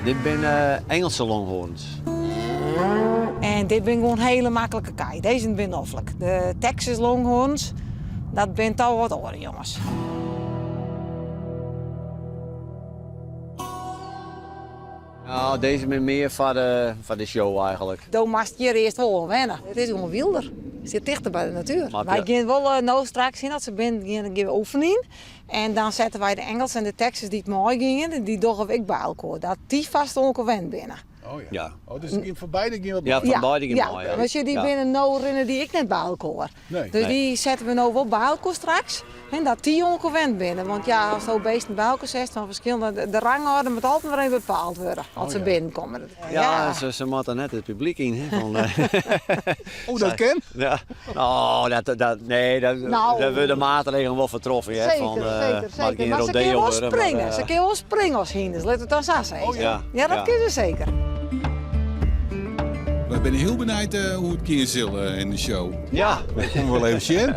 Dit binne Engelse Longhorns. En dit binne gewoan hiele maklike kij. Dizze binne noflik. De Texas Longhorns, dat binne toch wat oare jonges. Nou, dizze binne mear foar de, foar de show eigentlik. Do moatst hjir earst wol oan wenne. It is gewoan wylder. It sit tichter by de natuer. Mar Wy ja. gean wol eh, no straks sjen, as se binnen gean, dan gean we oefenjen. En dan sette wy de Engels en de Texas dy't meigean, dy dogge we ek by elkoar. Dat dy fêst oan elkoar wend binne. Oh ja. Ja. Oh, dus it fan beide gean wat Ja, mei. fan beide gean mei. Ja. Want sjoch, dy Ja. binne no rinne dy ek net by elkoar. Nee. Dus Nee. dy sette we no wol by elkoar straks. En dat dy oan elkoar wend binne. Want ja, ast beesten by elkoar setst fan ferskillende, de rangorde moat altyd wer even bepaald wurde as Oh, se ja. binnenkomme. Ja, se moatte net it publyk yn. Hè, fan, Oh, dat kin? ja. Oh, dat, nee, dat, Nou. daar wurde maatregelen wol foar troffen. Hè, Seker, fan, seker, moat seker. gjin Mar se rodeo kinne wol wurde, mar, springe. Se kinne wol springe as hynders, lit it dan sa sizze. Oh, ja. Ja, Ja, dat ja. kinne se seker. Wy binne hiel benijd hoe it gean sil yn de show. Ja. Kom wol even sjen.